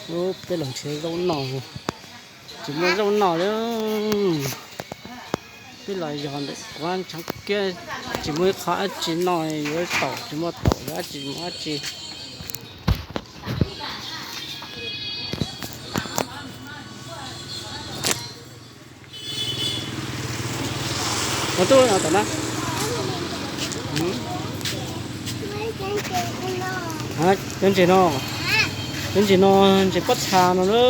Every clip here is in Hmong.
Ub, peb los nrhiav zaub noj, tsis muaj zaub noj li. Peb los yog ntawm kuav tshav kiab, tsis muaj ib qho dab tsi noj, yuav taum tsis muaj taum, yuav dab tsi tsis muaj dab tsi. Ua tub no tom na. Cov ntses no, cov ntses no, ntses pob txha no na.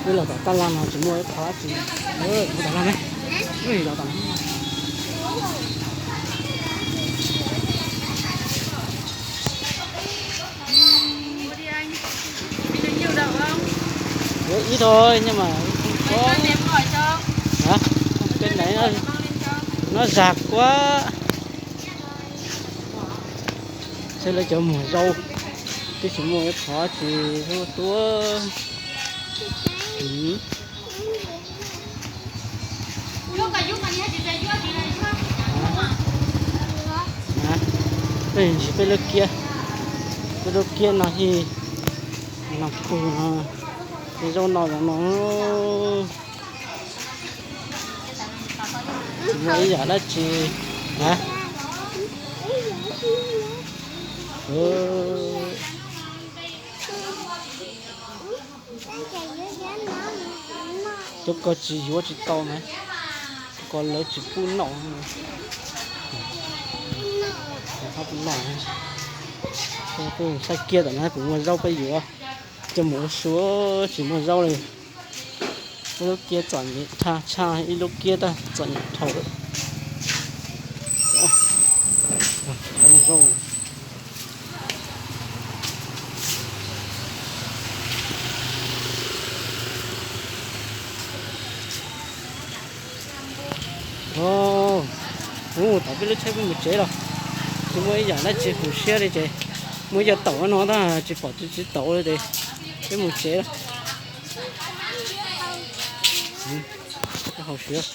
Wb los tom taj laj no tsis muaj ib qho dab tsi. Wb los tom laj ne, wb los tom. Ib thôi nhưng mà không có. Cái này nó, nó già quá. Xyov lawv cov muag zaub, twb tsis muaj ib qho tsis tuaj. Peb ntsis peb lub kiab, peb lub kiab no hi, no pug no, peb zaub no zoo no. Tsis muaj ib yam dab tsi na. Cov ko tsis yuav tsis tau na, ko lawv tsis pub noj. Tsis pub noj. Saib kiab tom na, kuv muag zaub peb yuav coj mus ua su, tsis muaj zaub li. Ib lub kiab txom nyem tshaj tshaj, ib lub kiab txom nyem dhau lawm. Ub, tom peb lub tsheb peb mus tsev los tsis muaj ib yam dab tsi haum siab li ces muaj ib co taum no tab tsis pom tsis taus li ces peb mus tsev los. Haum siab.